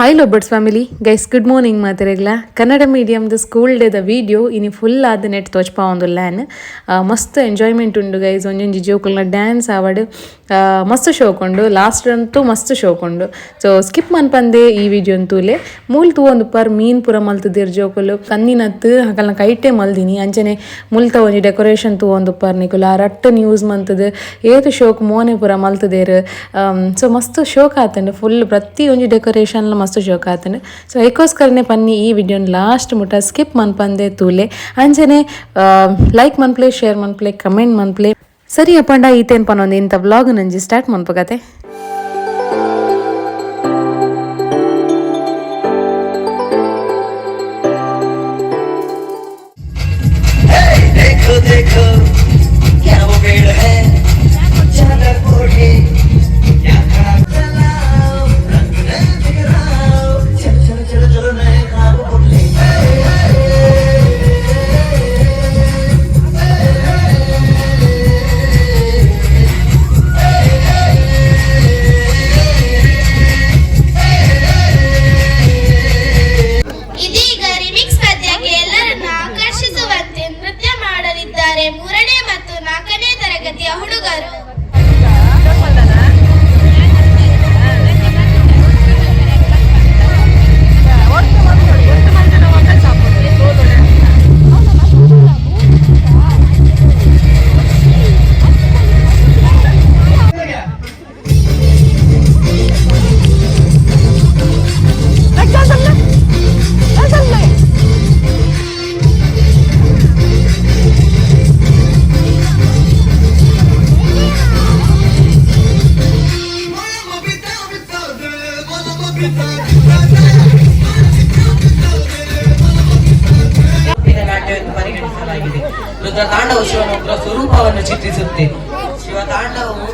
Hi Lovebirds family, guys, good morning ಮಾತೆರೆಗ್ಲ. ಕನ್ನಡ ಮೀಡಿಯಮ್ದ school ಡೇದ ವಿಡಿಯೋ ಇನಿ ಫುಲ್ ಆದ್ ನೆಟ್ ತೋಚ್ಪಾವೊಂದುಲ್ಲಾನ್. ಮಸ್ತ್ ಎಂಜಾಯ್ಮೆಂಟ್ ಉಂಡು ಗೈಸ್. ಒಂಜೊಂಜಿ ಜೋಕುಲ್ನ ಡ್ಯಾನ್ಸ್ ಆವಡ್ ಮಸ್ತ್ ಶೋಕ್ ಉಂಡು. ಲಾಸ್ಟ್ ಅಂತೂ ಮಸ್ತ್ ಶೋಕ್ ಉಂಡು. ಸೊ ಸ್ಕಿಪ್ ಮನ್ಪಂದೆ ಈ ವಿಡಿಯೋ ತೂಲೆ. ಮೂಲ್ ತೂವೊಂದು ಪರ್ ಮೀನ್ ಪೂರ ಮಲ್ತುದೆರ್ ಜೋಕುಲು. ಕಂದಿನತ್ ಅಕಲ್ನ ಕೈಟೆ ಮಲ್ದಿನಿ. ಅಂಚನೆ ಮುಲ್ತ ಒಂಜಿ ಡೆಕೋರೇಷನ್ ತೂವೊಂದು ಪರ್ ನಿಕುಲು. ಆ ರಟ್ಟನ್ ಯೂಸ್ ಮಂತುದು ಏತ್ ಶೋಕ್ ಮೋನೆ ಪೂರ ಮಲ್ತುದೆರ್. ಸೊ ಮಸ್ತ್ ಶೋಕ್ ಆತುಂಡು. ಫುಲ್ ಪ್ರತಿ ಒಂಜಿ ಡೆಕೋರೇಷನ್ ಮಸ್ತ್ ಶೋಕ್ ಆತುಂಡು. ಸೊ ಐಕೋಸ್ಕರನೆ ಪನ್ನಿ, ಈ ವಿಡಿಯೋನ್ ಲಾಸ್ಟ್ ಮುಟ ಸ್ಕಿಪ್ ಮನ್ಪಂದೆ ತೂಲೆ. ಅಂಚನೆ ಲೈಕ್ ಮನ್ಪ್ಲೆ, ಶೇರ್ ಮನ್ಪ್ಲೆ, ಕಮೆಂಟ್ ಮನ್ಪ್ಲೆ. ಸರಿ ಅಪ್ಪಂಡ, ಈತೇನ್ ಪನೊಂದು ಇಂಥ ವ್ಲಾಗ್ ನಂಜಿ ಸ್ಟಾರ್ಟ್ ಮನ್ಪಗತೆ. देखो देखो, क्या वो पेड़ है, चादर ओढ़े क्या खड़ा। चलाओ, रंग बिखराओ, चलो चलो चलो चलो, नए ख्वाब बुन। ಇದೀಗ ರಿಮಿಕ್ಸ್ ಪದ್ಯಕ್ಕೆ ಎಲ್ಲರನ್ನ ಆಕರ್ಷಿಸುವಂತೆ ನೃತ್ಯ ಮಾಡಲಿದ್ದಾರೆ ಮೂರನೇ ಮತ್ತು ನಾಲ್ಕನೇ ತರಗತಿಯ ಹುಡುಗರು. ನಾಟ್ಯವೆಂದು ಪರಿಗಣಿಸಲಾಗಿದೆ. ರುದ್ರ ತಾಂಡವು ಶಿವನ ಉಗ್ರ ಸ್ವರೂಪವನ್ನು ಚಿತ್ರಿಸುತ್ತೆ. ಶಿವ ತಾಂಡವವು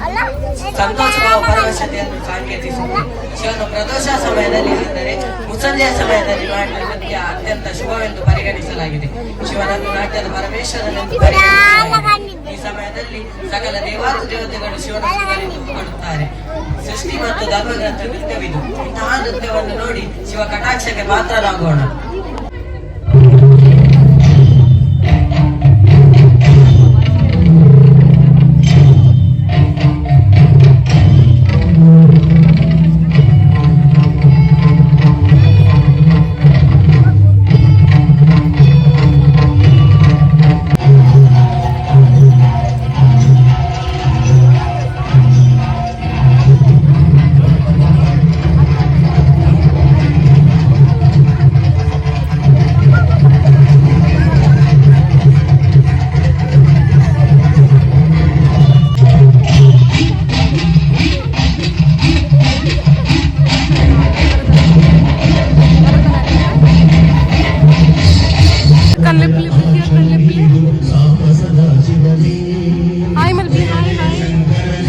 ಸಂತೋಷ ಭಾವ ಪರವಶತೆಯನ್ನು ಸಂಕೇತಿಸುತ್ತೆ. ಶಿವನ ಪ್ರದೋಷ ಸಮಯದಲ್ಲಿ, ಅಂದರೆ ಮುಸಲ್ಲೆಯ ಸಮಯದಲ್ಲಿ ಮಾಡಿದ ನೃತ್ಯ ಅತ್ಯಂತ ಶುಭವೆಂದು ಪರಿಗಣಿಸಲಾಗಿದೆ. ಶಿವನನ್ನು ನಾಟ್ಯದ ಪರಮೇಶ್ವರನೆಂದು ಪರಿಗಣಿಸಲಾಗಿದೆ. ಈ ಸಮಯದಲ್ಲಿ ಸಕಲ ದೇವಾನು ದೇವತೆಗಳು ಶಿವನ ಸುಂದರೆಂದು ಹೊಗಳುತ್ತಾರೆ. ಸೃಷ್ಟಿ ಮತ್ತು ಧರ್ಮಗ್ರಂಥ ನೃತ್ಯವಿದು. ಇಂತಹ ನೃತ್ಯವನ್ನು ನೋಡಿ ಶಿವ ಕಟಾಕ್ಷಕ್ಕೆ ಪಾತ್ರರಾಗೋಣ. ಹಾಯ್ ಮಲ್ಪಿ, hi hi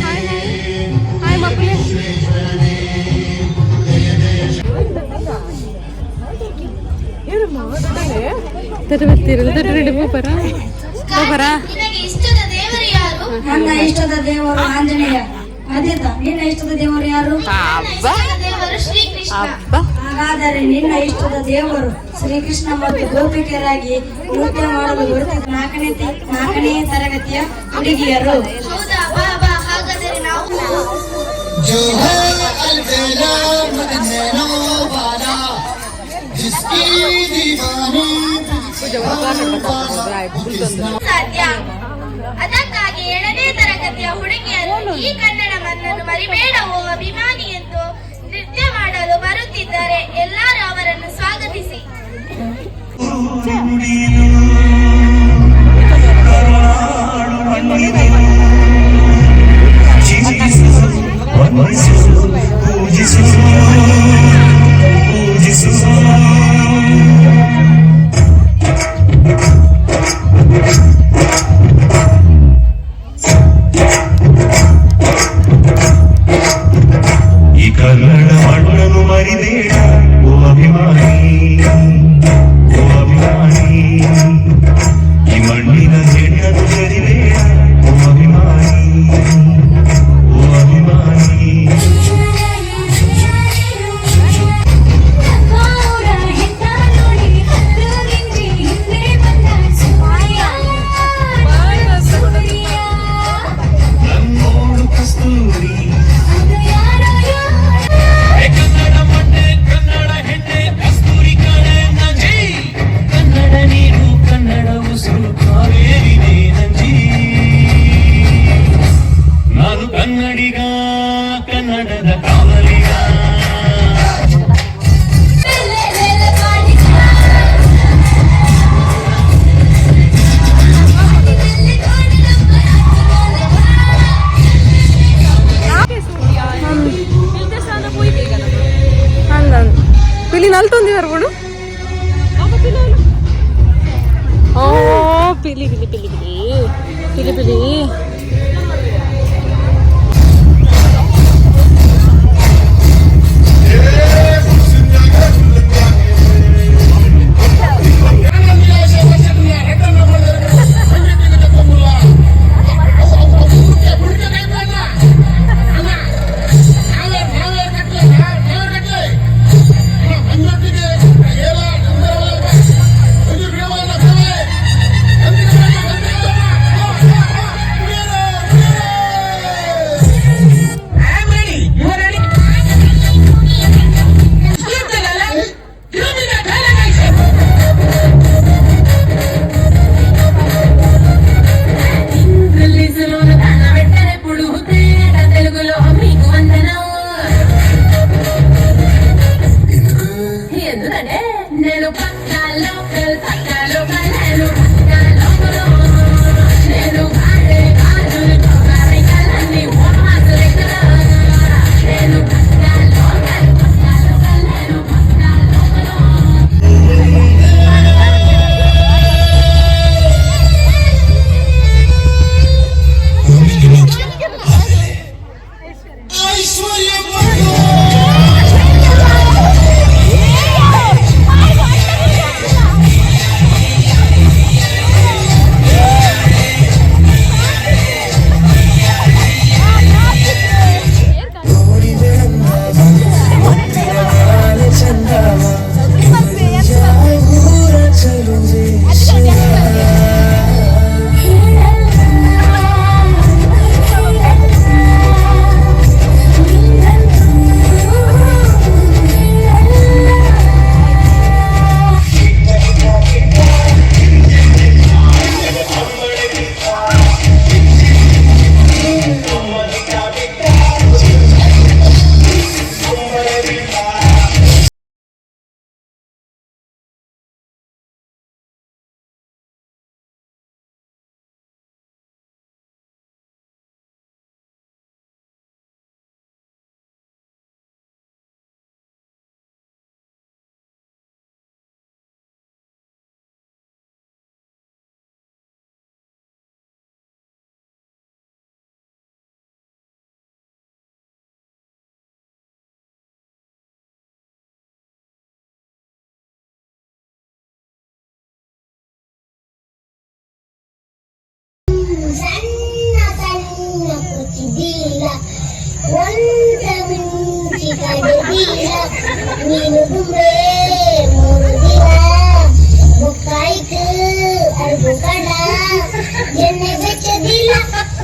hi hi hi ಮಕ್ಕಳೇ. ಪೋಪರಾ ಪೋಪರಾ? ನಿನಗೆ ಇಷ್ಟದ ದೇವರು ಯಾರು? ನನ್ನ ಇಷ್ಟದ ದೇವರು ಆಂಜನೇಯ. ಅದಿತ, ನಿನ್ನ ಇಷ್ಟದ ದೇವರು ಯಾರು? ನನ್ನ ಇಷ್ಟದ ದೇವರು ಶ್ರೀಕೃಷ್ಣ. ಹಾಗಾದರೆ ನಿನ್ನ ಇಷ್ಟದ ದೇವರು ಶ್ರೀಕೃಷ್ಣ ಮತ್ತು ಗೋಪಿಕೆಯರಾಗಿ ನೃತ್ಯ ಮಾಡಲು ಬರುತ್ತಿದ್ದ ನಾಲ್ಕನೇ ತರಗತಿಯ ಹುಡುಗಿಯರು. ಹೌದಾ? ಬಾ ಬಾ, ಹಾಗಾದರೆ ನಾವು जो है अलबेला मदनैनो वाला, जिसकी दीवानी ಸಾಧ್ಯ. ಅದಕ್ಕಾಗಿ ಏಳನೇ ತರಗತಿಯ ಹುಡುಗಿಯರು ಈ ಕನ್ನಡ ಮಣ್ಣನ್ನು ಮರಿಬೇಡವೋ ಅಭಿಮಾನಿ ಎಂದು ನೃತ್ಯ ಮಾಡಲು ಬರುತ್ತಿದ್ದಾರೆ. ಎಲ್ಲರೂ ಅವರನ್ನು ಸ್ವಾಗತಿಸಿ. ಕರುಣಾಳು ಮಣ್ಣಿದು, ಚಿಂತಿಸು, ವಂದಿಸು, ಪೂಜಿಸು, ಪೂಜಿಸು. ಈ ಕರುಣಾಳು ಪಿಲಿ ನಲ್ತೊಂದಿ ಬರ್ಬೋದು. ಓ ಪಿಲಿ ಪಿಲಿ ಪಿಲಿ ಪಿಲಿ ಪಿಲಿ ಪಿಲಿ. ಸಣ್ಣ ಸಣ್ಣ ಕುಚಿದೀಲ ಒಂದ ಮಿಂಚಿ ಕಡೆದೀಲ ನೀನು ಗುಂಬೆ ಮೂರು ದಿನ ಬೊಕ್ಕಾಯ್ತು ಅರ್ಬು ಕಡ ಎಣ್ಣೆ ಬೆಚ್ಚದಿಲ್ಲ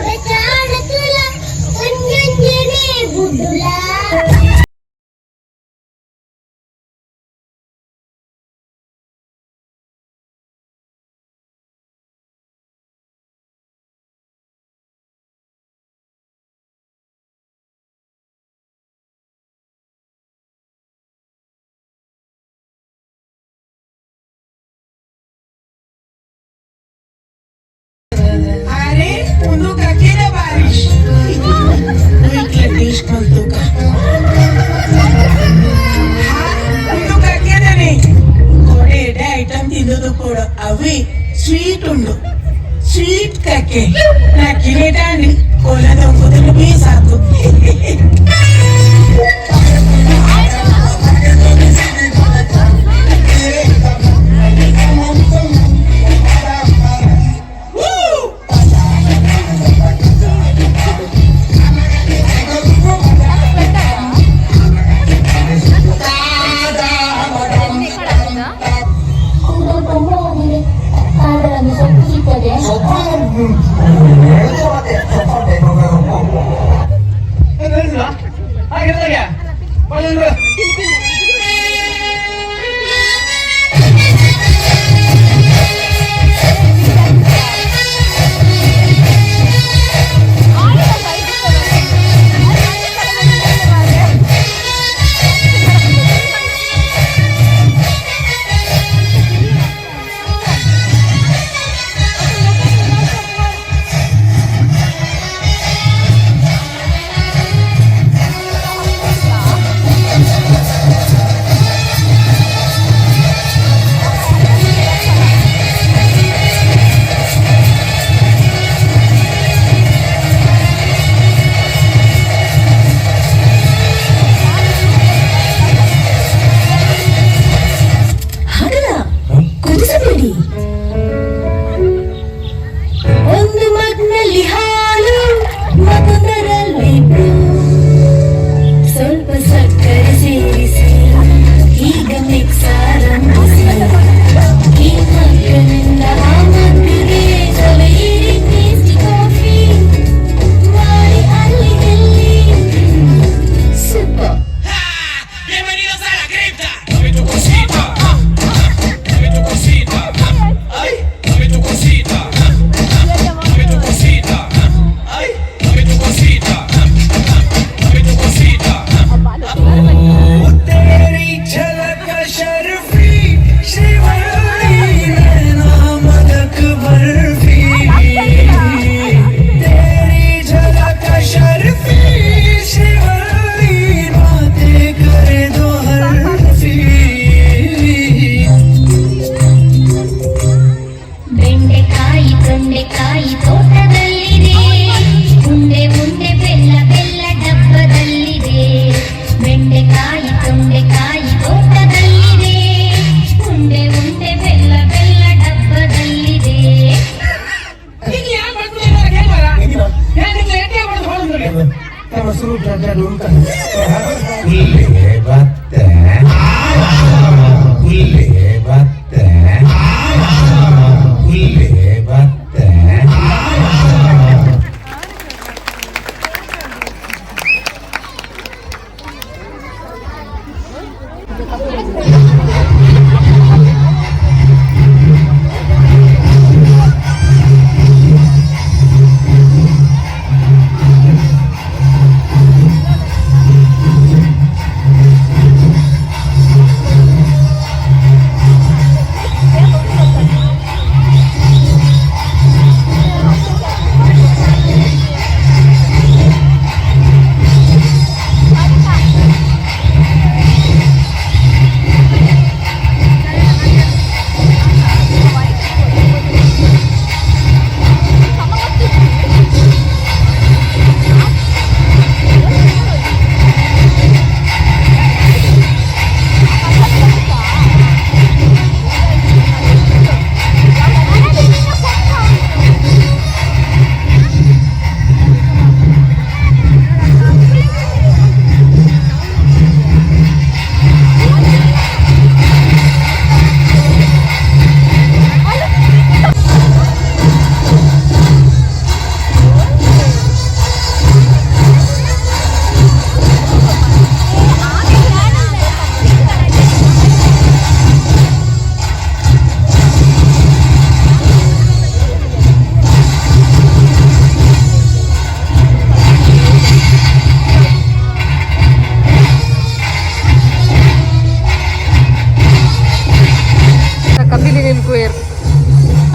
ಬೆಚ್ಚಾಡತುಲ ಒಂಜೊಂಜನೆ ಬುಡ್ಡುಲ. ಅರೆ ಉಂದು ಕಕ್ಕಿನ ಬಾರಿಶ್ ದೇಶ ಕಲ್ತುಕ ಉಂದು ಕಕ್ಕಿದನೆ ಕೊಡೆ ಎಡೆ ಐಟಮ್ ತಿಂದದು ಕೂಡ ಅವಿ ಸ್ವೀಟ್ ಉಂಡು ಸ್ವೀಟ್ ಕಕ್ಕೆ ನಕ್ಕಿನೇಟಾಂಡಿ ಕೊಲ್ಲದ ಒಂಬುದನ್ನು ಬೀ ಸಾಕು. 开始。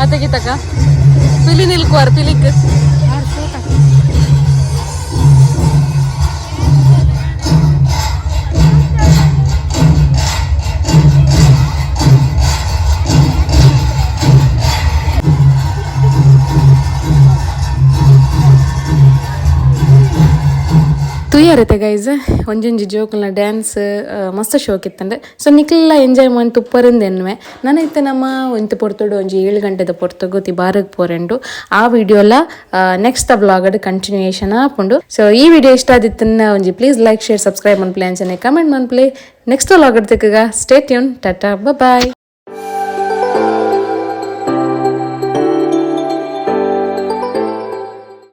ಅತ್ತಗಿತಕ್ಕ ಪಿಲಿ ನಿಲ್ಕುವಾರ ಪಿಲಿಕ್. ತೂಯರತೆ ಗೈಸ್, ಒಂಜೊಂಜಿ ಜೋಕುಲ್ನ ಡ್ಯಾನ್ಸ್ ಮಸ್ತ್ ಶೋಕ್ ಇತ್ತಂಡೆ. ಸೊ ನಿಕ್ಲೆಲ್ಲ ಎಂಜಾಯ್ ಮಂತ್ ಉಪ್ಪರಿಂದ ಎನ್ನುವೆ. ನಾನು ಇತ್ತೆ ನಮ್ಮ ಒಂತೆ ಪೊರ್ತುಡು, ಒಂಜಿ 7 ಗಂಟೆದ ಪೊರ್ತುಗು ತಿಬಾರಗ್ ಪೋರೆಂಡು. ಆ ವಿಡಿಯೋಲ ನೆಕ್ಸ್ಟ್ ಬ್ಲಾಗ್ ಕಂಟಿನ್ಯೂಯೇಷನ್ ಆಪುಂಡು. ಸೊ ಈ ವಿಡಿಯೋ ಇಷ್ಟ ಆದಿತ್ತನ್ನ ಒಂಜಿ ಪ್ಲೀಸ್ ಲೈಕ್, ಶೇರ್, ಸಬ್ಸ್ಕ್ರೈಬ್ ಮನ್ಪುಲೆ, ಅಂಚನೆ ಕಮೆಂಟ್ ಮನ್ಪುಲೆ. ನೆಕ್ಸ್ಟ್ ವ್ಲಾಗ್ ತಿಕ್ಕಗ. Stay tune, tata, bye.